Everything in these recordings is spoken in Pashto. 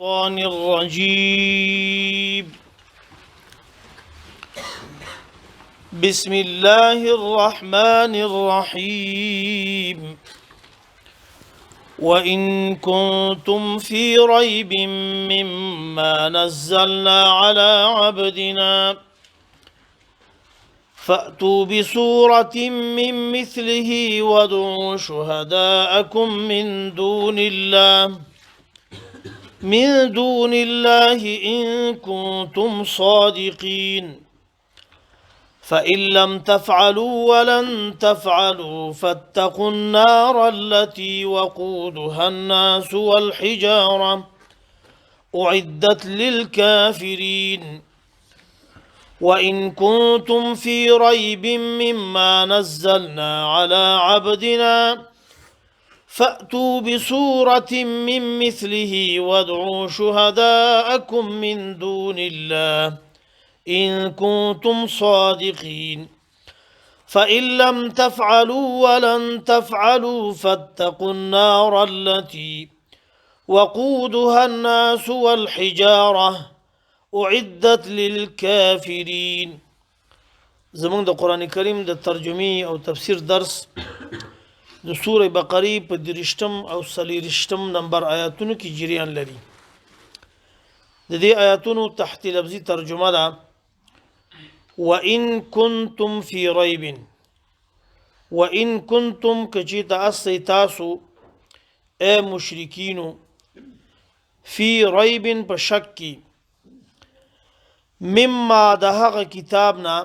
الشيطان الرجيم. بسم الله الرحمن الرحيم. وإن كنتم في ريب مما نزلنا على عبدنا فأتوا بسورة من مثله وادعوا شهداءكم من دون الله إن كنتم صادقين. فإن لم تفعلوا ولن تفعلوا فاتقوا النار التي وقودها الناس والحجارة أعدت للكافرين. وإن كنتم في ريب مما نزلنا على عبدنا فأتوا بسورة من مثله وادعوا شهداءكم من دون الله إن كنتم صادقين. فإن لم تفعلوا ولن تفعلوا فاتقوا النار التي وقودها الناس والحجارة أعدت للكافرين. زمونږ د قرآن کریم د ترجمې او تفسیر درس د سورې بقرې په 23 او 24 نمبر آیاتونو کې جریان لري. د دې آیاتونو تحت لفظي ترجمه ده: وإن كنتم في ريب، وإن كنتم کچې ته تاسو ای مشرکینو، فی ریب په شک کې، مما د هغه کتاب نه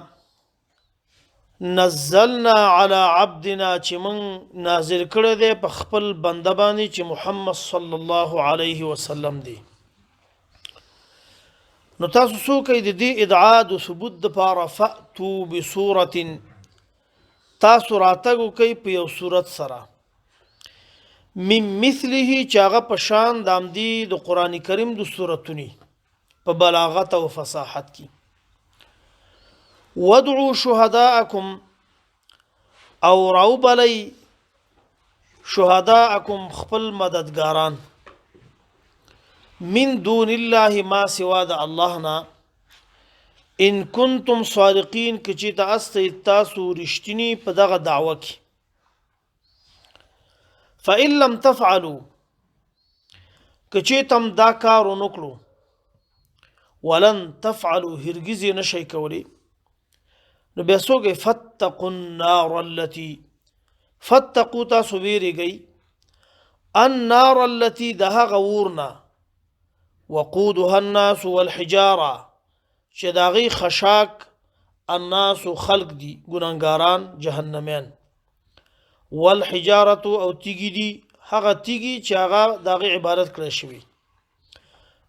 نزلنا علی عبدنا چې موږ نازل کړی دی په خپل بنده باندې چې محمد صلی الله علیه وسلم دی. نو تاسو څوک یې د دې ادعا د ثبوت دپاره؟ فأتو بسورة، تاسو راتګ وکئ په یو صورت سره، من مثله چې هغه په شان د همدې د قرآن کریم د صورتونې په بلاغت او فصاحت کې. وادعوا شهداءکم، او راوبلئ شهداءکم خپل مددګاران، من دون الله ما سوا د الله نه، ان کنتم صادقین که چېرته استئ تاسو رښتیني په دغه دعوه کې. فإن لم تفعلوا، که چېرته هم دا کار ونه کړو، ولن تفعلوا هرګز یې نه شئ کولی، نو بیا څوک یې؟ فاتقوا النار التي، فاتقوا تاسو ویرېږئ، النار التي د هغه اور نه، وقودها الناس والحجاره چې د هغې خشاک الناس خلق دي، ګناهګاران جهنمیان، والحجارة او تیږې دي، هغه تیږې چې هغه د هغې عبادت کړی شوی،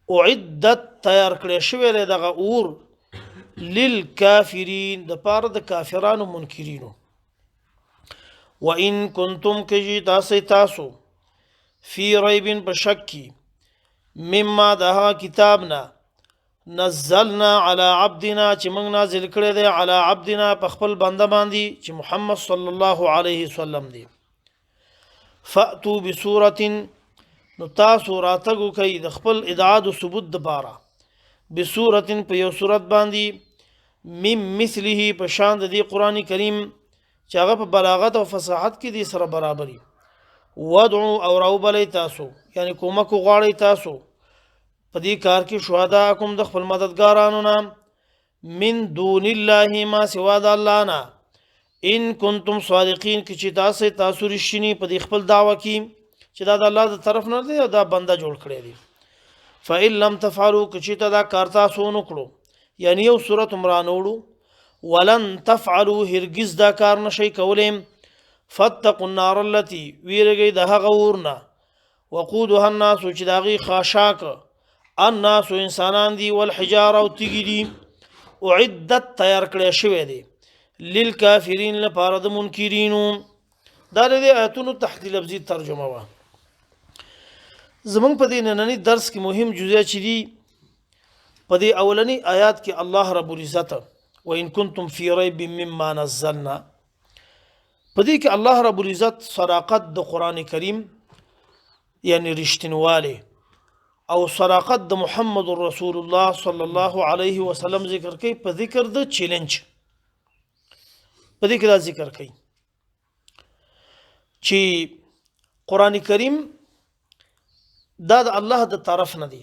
اعدت تیار کړی شوی دی دغه اور، للکافرین دپاره د کافرانو منکرینو. وإن کنتم کجی تاسو فی ریب په شک کې، مما د هغه کتاب نه نزلنا علی عبدنا چې موږ نازل کړی دی علی عبدنا په خپل بنده باندې چې محمد صلی الله علیه وسلم دی، فأتو بسورة، نو تاسو راتګ وکئ د خپل ادعا د ثبوت دپاره، بسورة په یو صورت باندې، من مثله په شان د دې قرآن کریم چې هغه په بلاغت او فصاحت کې دې سره برابري. وادعو او راوبلئ تاسو، یعنی کومک وغواړئ تاسو په دې کار کې، شهداءکم د خپل مددګارانو نه، من دون الله ما سوا د الله نه، ان کنتم صادقین که چې تاسو رښتیني په دې خپل دعوه کې چې دا د الله د طرف نه دی او دا بنده جوړ کړی دی. فإن لم تفعلوا که چېرته دا کار تاسو ونه کړو، یعنی یو صورت هم رانه وړو، ولن تفعلوا هرګز دا کار نه شئ کولی، فاتقوا النار التي ویرېږئ د هغه اور نه، وقودها الناس چې د هغې خاشاک الناس انسانان دي، والحجاره او تیږې دي، اعدت تیار کړی شوی دی للکافرین لپاره د منکرینو. دا د دې آیتونو تحت لفظي ترجمه وه. زمونږ په دې ننني درس کې مهم جزئیه چې دي په دې اولني آیات کې الله رب العزت وإن کنتم فی ریب مما نزلنا، په دې کې الله رب العزت صداقت د قرآن کریم یعنی رښتینوالی او صداقت د محمد رسول الله صلی الله علیه وسلم ذکر کوي په ذکر د چیلنج. په دې کې دا ذکر کوي چې قران کریم دا د الله د طرف نه دی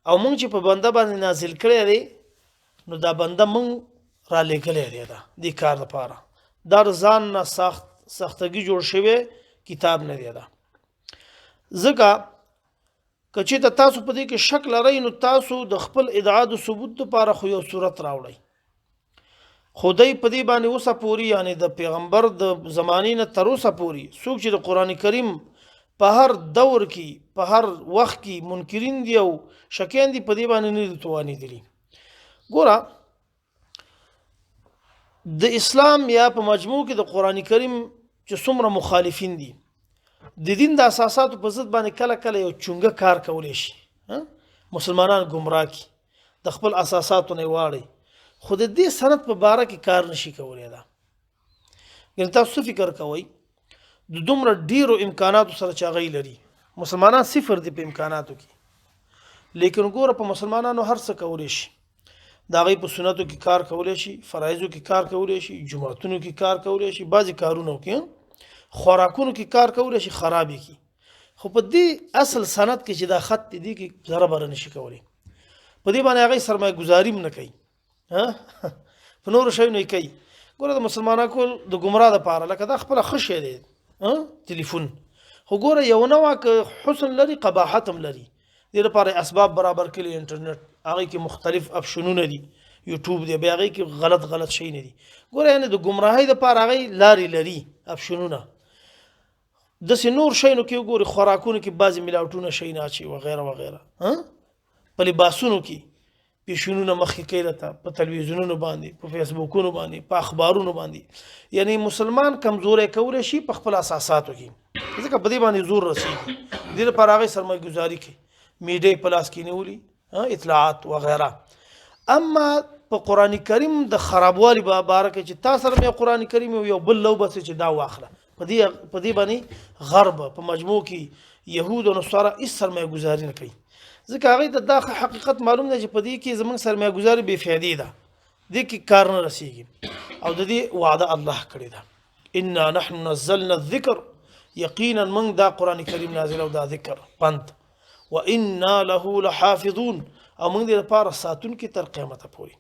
او مونږ چې په بنده باندې نازل کړی دی نو دا بنده مونږ را لېږلی دی، دا دې کار لپاره دا ځان نه سخت سختګي جوړ شوی کتاب نه دی. دا ځکه که چېرته تاسو په دې کې شک لرئ نو تاسو د خپل ادعا د ثبوت لپاره خو یو صورت راوړئ. خو دی په دې باندې اوسه پوري، یعنی د پیغمبر د زمانې نه تر اوسه پوري څوک چې د قرآن کریم په هر دور کې په هر وخت کې منکرین دي او شکیان دي، په دې باندې نه دي توانېدلي. ګوره د اسلام یا په مجموع کې د قرآن کریم چې څومره مخالفین دي د دین د اساساتو په ضد باندې کله کله یو چونګه کار کولی شي، مسلمانان ګمراه کړي، د خپل اساساتو نه واړي، خو د دې سند په باره کې کار نشي کولی. دا یعنی تاسو څه فکر کوئ د دومره ډیرو امکاناتو سره چې هغه لري، مسلمانان صفر دي په امکاناتو کې، لیکن ګوره په مسلمانانو هر څه کولی شي، د هغوی په سنتو کې کار کولی شي، فرایضو کې کار کولی شي، جوماتونو کې کار کولی شي، بعضې کارونو کې، خوراکونو کې کار کولی شي، خرابې کړي، خو په دې اصل سند کې چې دا خط دی، دې کې ذره بره نشي کولی. په دې باندې هغوی سرمایه ګزاري هم نه کوي، په نورو شیانو یې کوي. ګوره د مسلمانانو کول د ګمراه دپاره لکه دا خپله ښه شی دی تلیفون، خو ګوره یو نوع که حسن لري قباحت هم لري. دې لپاره اسباب برابر کړي، انټرنیټ هغې کې مختلف اپشنونه دي، یوټیوب دی، بیا هغې کې غلط غلط شی نه دي. ګوره یعنې د ګمراهۍ دپاره هغې لارې لري اپشنونه. داسې نور شیانو کې وګوري، خوراکونو کې بعضې ملاوټونه شی نه اچوي وغیره وغیره، په لباسونو کې پیشونونه مخکې کوي راته، په تلویزیونونو باندې، په فیسبوکونو باندې، په اخبارونو باندې، یعنی مسلمان کمزوری کولی شي په خپل اساساتو کې، ځکه په دې باندې زور رسېږي. دې لپاره هغې سرمایه ګزاري کوي، میډیا یې په لاس کې نیولي، اطلاعات وغیره. اما په قرآن کریم د خرابوالي په باره کې چې تا سره مې قرآن کریم یو بل لو بسې چې دا واخله، په دې باندې غرب په مجموع کې یهود او نصارا هیڅ سرمایه ګزاري نه کوي، ځکه هغوی ته دا حقیقت معلوم دی چې په دې کې زموږ سرمایه ګزاري بې فایدې ده، دې کې کار نه رسیږي. او د دې وعده الله کړې ده، انا نحن نزلنا الذکر، یقینا موږ دا قرآن کریم نازل او دا ذکر پند، وانا له لحافظون، او موږ دې لپاره ساتونکي تر قیامته پورې.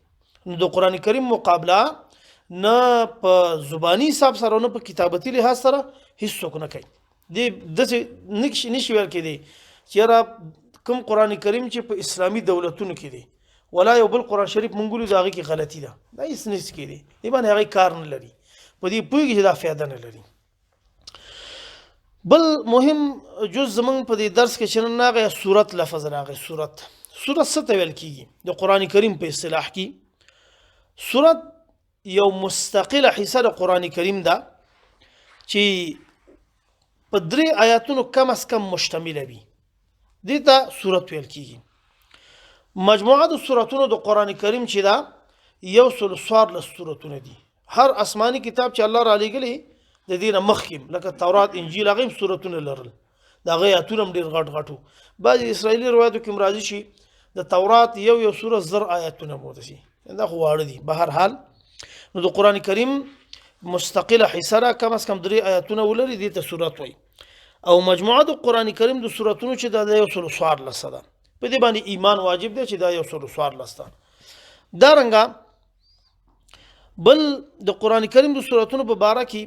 نو د قرآن کریم مقابله نه په زبانی حساب سره نه په کتابتي لحاظ سره هیڅوک نه کوي. دې داسې نشي ویل کېدی چې یاره کوم قرآن کریم چې په اسلامي دولتونو کې دی ولا یو بل قرآن شریف مونږ ولیدو هغې کې غلطي ده، دا هیڅ نشي کېدی، دې باندې هغې کار نه لري، په دې پوهېږي چې دا فایده نه لري. بل مهم جز زمونږ په دې درس کې چې نن راغی سورت لفظ راغی. سورت سورت څه ته ویل کېږي د قرآن کریم په اصطلاح کې؟ سورت یو مستقله حصه د قرآن کریم ده چې په درې آیاتونو کم از کم مشتمله وي، دې ته سورت ویل کېږي. مجموعه د سورتونو د قرآن کریم چې ده 114 سورتونه دي. هر آسماني کتاب چې الله رالیږلی د دې نه مخکې لکه تورات انجیل هغې هم سورتونه لرل، د هغې آیاتونه هم ډېر غټ غټ وو. بعضې اسرائیلي روایتو کې هم راځي چې د تورات یو یو سورت 1000 آیاتونه مو دي، دا خو واړه دي. بهر حال نو د قرآن کریم مستقله حصه ده کم از کم درې آیاتونه ولري، دې ته سورت وایي. او مجموعه د قرآن کریم د سورتونو چې دا د 114 ده، په دې باندې ایمان واجب دی چې دا 114 ده. دارنګه بل د قرآن کریم د سورتونو په باره کې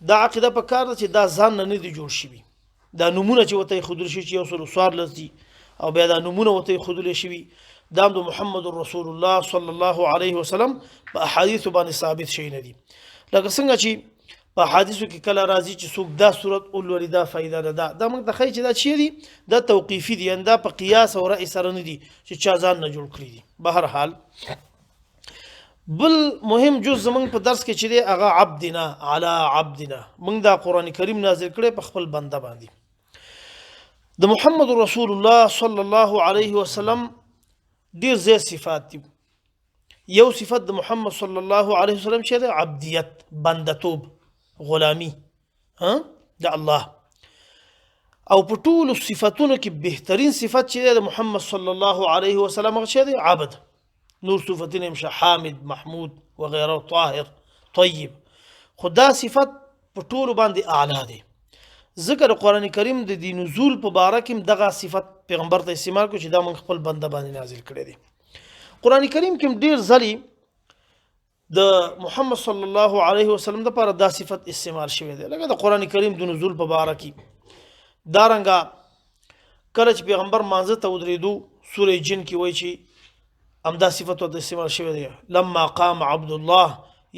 دا عقیده په کار ده چې دا ځان نه نه دي جوړ شوي، دا نومونه چې ورته ایښودل شوي چې 114 دي او بیا دا نومونه ورته ایښودل شوي، دا هم د محمد رسول الله صلی الله علیه وسلم په احادیثو باندې ثابت شوي نه دي. لکه څنګه چې په احادیثو کې کله راځي چې څوک دا سورت ولولي دا فایده ده، دا دا موږ ته ښیي چې دا چیرې دا توقیفي دي، یعنې دا په قیاس او رأی سره نه دي چې چا ځان نه جوړ کړي دي. بهر حال بل مهم جز زمونږ په درس کې چې دی هغه عبدنا علی عبدنا، موږ دا قرآن کریم نازل کړی په خپل بنده باندې. د محمد رسول الله صلی الله علیه وسلم ډېر زیات صفات دي. یو صفت د محمد صلی الله علیه وسلم چې دی عبدیت، بندتوب، غلامی د الله. او په ټولو صفتونو کې بهترین صفت چې دی د محمد صلی الله علیه وسلم هغه چې دی عبد. نور صفتونه هم حامد، محمود وغیره، طاهر، طیب، خو دا صفت په ټولو باندې اعلی دی. ځکه د قرآن کریم د دې نزول په باره کې هم دغه صفت پیغمبر ته استعمال کړو چې دا موږ خپل بنده باندې نازل کړی دی. قرآن کریم کې هم ډېر ځلې د محمد صلی الله علیه وسلم د پاره دا صفت استعمال شوی دی، لکه د قرآن کریم د نزول په باره کې. دارنګه کله چې پیغمبر مانځه ته ودرېدو، سورې جن کې وایي چې همدا صفت ورته استعمال شوی دی، لما قام عبد الله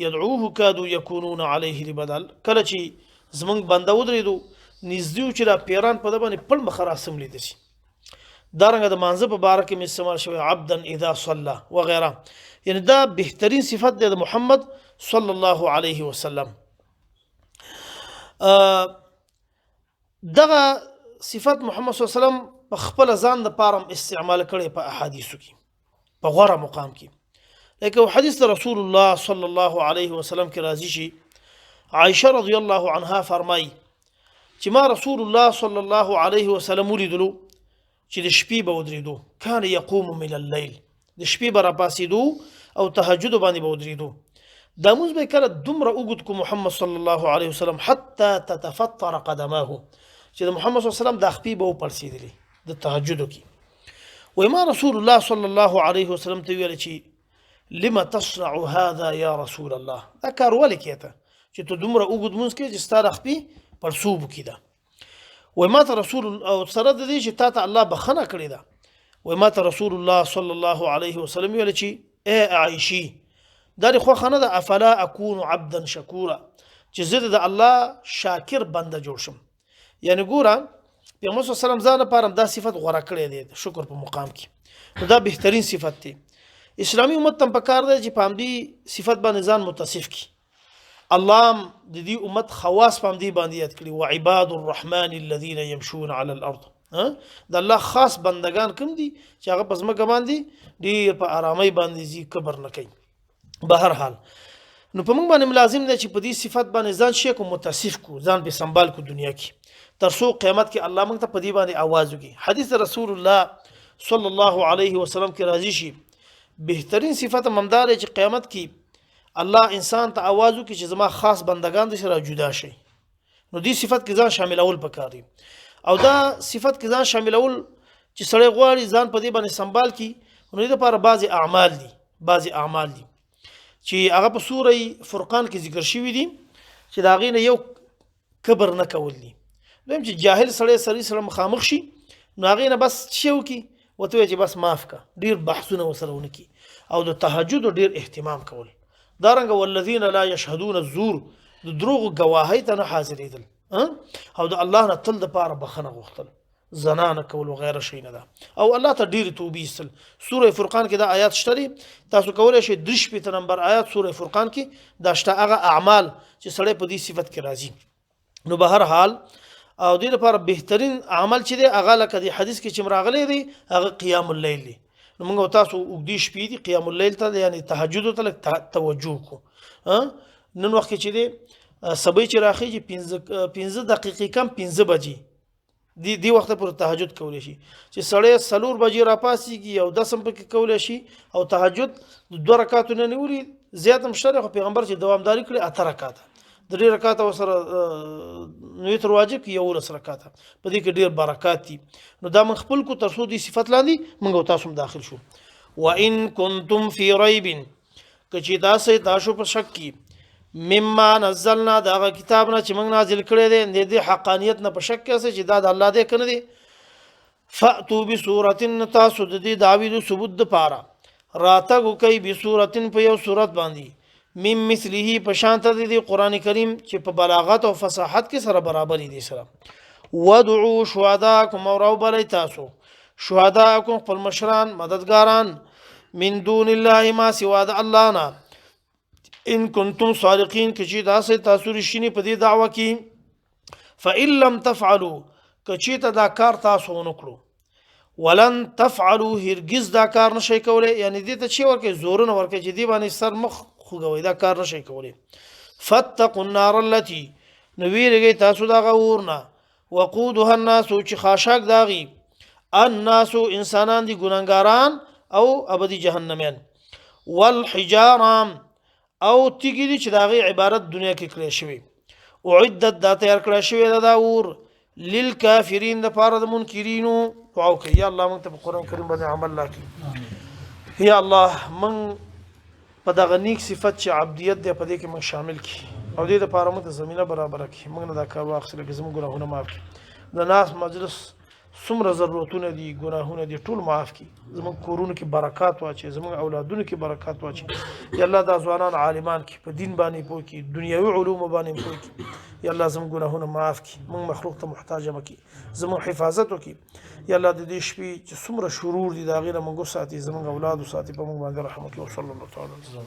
يدعوه كادوا يكونون عليه لبدل. کله چې زمونږ بنده ودرېدو، نږدې و چې دا پیران په ده باندې پړ مخه راسملېده شي. دارنګه د مانځه په باره کې مې استعمال شوی عبدا اذا صلى وغیره. یعنی دا بهترین صفت دی د محمد صلی الله علیه وسلم. دغه صفت محمد صلی الله علیه وسلم په خپل ځان د پاره استعمال کړی په احادیثو کې په غوره مقام کې. لکه حدیث د رسول الله صلی الله علیه وسلم کې راځي چې عائشه رضی الله عنها فرمایي چې ما رسول الله صلی الله علیه وسلم ولیدلو چې د شپې به ودرېدو، کان یقوم من الليل، د شپې به راپاڅېدو او تهجد باندې به ودرېدو. دا مونځ به کله دومره اوږد کو محمد صلی الله علیه وسلم حتی تتفطر قدماه، چې د محمد صلی الله علیه وسلم دا خپې به وپړسېدلې د تهجدو کې. وایي ما رسول الله صلی الله علیه وسلم ته ویل چې لما تصنع هذا یا رسول الله، دا کار ولې کوې ته چې ته دومره اوږد مونځ کوې چې ستا د خپې پړسوب وکړي ده. وایي ما ته رسول او سره د دې چې تا ته الله بخښنه کړې ده، وایي ما ته رسول الله صلی الله علیه وسلم ویل چې ای عایشي، دا دې خوښه نه ده، افلا اکون عبدا شکورا، چې زه د الله شاکر بنده جوړ شم. یعنی ګوره پیغمبر صلی الله علیه وسلم ځان لپاره دا صفت غوره کړی دی د شکر په مقام کې، نو دا بهترین صفت دی. اسلامي امت ته پکار دی چې په همدې صفت باندې ځان متصف کړي. الله د دې امت خواص په همدې باندې یاد کړي، وعباد الرحمن الذين يمشون على الارض. د الله خاص بندگان کوم دي چې هغه په ځمکه باندې ډېر په آرامۍ باندې ځي، کبر نه کوي. بهر حال نو په موږ باندې لازم دی چې په دې صفت باندې ځان شي کو متصف کو، ځان په سنبال کو دنیا کې، تر څو قیامت کې الله موږ ته په دې باندې आवाज وکړي. حدیث رسول الله صلی الله علیه وسلم کې راځي شي بهترین صفت ممدار چې قیامت کې الله انسان ته आवाज وکړي چې زما خاص بندگان دې سره جدا شي. نو دې صفت کې ځان شاملول پکار دي، او دا صفت کې ځان شاملول چې سړی غواړي ځان په دې باندې سنبال کړي، نو دې لپاره بعضې اعمال دي، بعضې اعمال دي چې هغه په سوره فرقان کې ذکر شوي دي چې د هغې نه یو کبر نه کول دي. دویم چې جاهل سړی سړي سره مخامخ شي، نو هغې نه بس څه وکړي، ورته ووایي چې بس معاف کړه، ډېر بحثونه ورسره ونه کړي، او د تهجدو ډېر اهتمام کول. دارنګه والذین لا یشهدون الزور، د دروغو ګواهۍ ته نه حاضرېدل، او د الله نه تل دپاره بخښنه غوښتل، زنا نه کول وغیره شي نه ده، او الله ته ډېرې توبې ایستل. سوره فرقان کې دا آیات شته دی، تاسو کولی شئ 63 نمبر آیات سوره فرقان کې دا شته، هغه اعمال چې سړی په دې صفت کې راځي. نو به هر حال او دې لپاره بهترین عمل چې دی هغه لکه د حدیث کې چې راغلی دی هغه قیام اللیل دی. نو موږ تاسو اوږدې شپې دي قیام اللیل ته، یعنی تهجد ته لږ توجه کو. نن وخت کې چې دی سبا چې راخیږي 5 دقیقې کم 5 بجې دی وخت پر تهجد کولی شي، چې سړی 4 بجې راپاڅېږي او دس هم پکې کولی شي، او تهجد د 2 رکعاتو نه نیولي زیات هم شته، خو پیغمبر چې دوامداري کړې 8 رکعاته، 3 رکعاته ورسره نو تر واجب کې 11 رکعاته، په دې کې ډېر برکات دي. نو دا موږ خپل کو تر څو دې صفت لاندې موږ او تاسو هم داخل شو. وان کنتم فی ریب، که چې تاسو تاسو په شک کې مما نزلنا، د هغه کتاب نه چې موږ نازل کړی دی، د دې حقانیت نه په شک کې یاست چې دا د الله دی که نه دی، فأتو بسورة، تاسو د دې دعوې د ثبوت دپاره راتګ وکئ بسورة، په یو صورت باندې، من مثله، په شان ته د دې قرآن کریم چې په بلاغت او فصاحت کې سره برابرې دي سره. ودعو شهداکم، او راوبلئ تاسو شهداکم خپل مشران مددګاران، من دون الله ما سوا د الله نه، ان کنتم صادقین، که چې داسې تاسو رښتیني په دې دعوه کې. فإن لم تفعلوا، که چېرته دا کار تاسو ونه کړو، ولن تفعلوا، هرګز دا کار نشئ کولی، یعنې دې ته چې ورکوي زورونه ورکوي چې دې باندې سر مخ خوږوئ، دا کار نشئ کولی. فاتقوا النار التي، نو ویرېږئ تاسو د هغه اور نه، وقودها الناس، چې خاشاک داغي الناس انسانان دي، ګناګاران او ابدي جهنميان، والحجاره او تیږې دي چې د هغې عبارت دنیا کې کړی شوی. اعدت، دا تیار کړی شوی ده دا اور للکافرین د پاره د منکرینو. دعا وکړئ، یا الله موږ ته په قرآن کریم باندې عمل راکړي. یا الله موږ په دغه نیک صفت چې عبدیت دی په دې کې موږ شامل کړي او دې لپاره موږ ته زمینه برابره کړي. موږ نه دا کار واخیستل کې زموږ ګناهونه معاف کړي. د ناس مجلس څومره ضرورتونه دي، ګناهونه دي، ټول معاف کړي. زموږ کورونو کې برکات واچي، زموږ اولادونو کې برکات واچي. یا الله دا ځوانان عالمان کړي، په دین باندې پوه کړي، دنیوي علومو باندې پوه کړي. یا الله زموږ ګناهونه معاف کړي، موږ مخلوق ته محتاج مه کړي، زموږ حفاظت وکړي. یا الله د دې شپې چې څومره شرور دي د هغې نه موږ وساتي، زموږ اولاد وساتي، په موږ باندې رحم وکړي. وصلی الله تعالی علیه وسلم.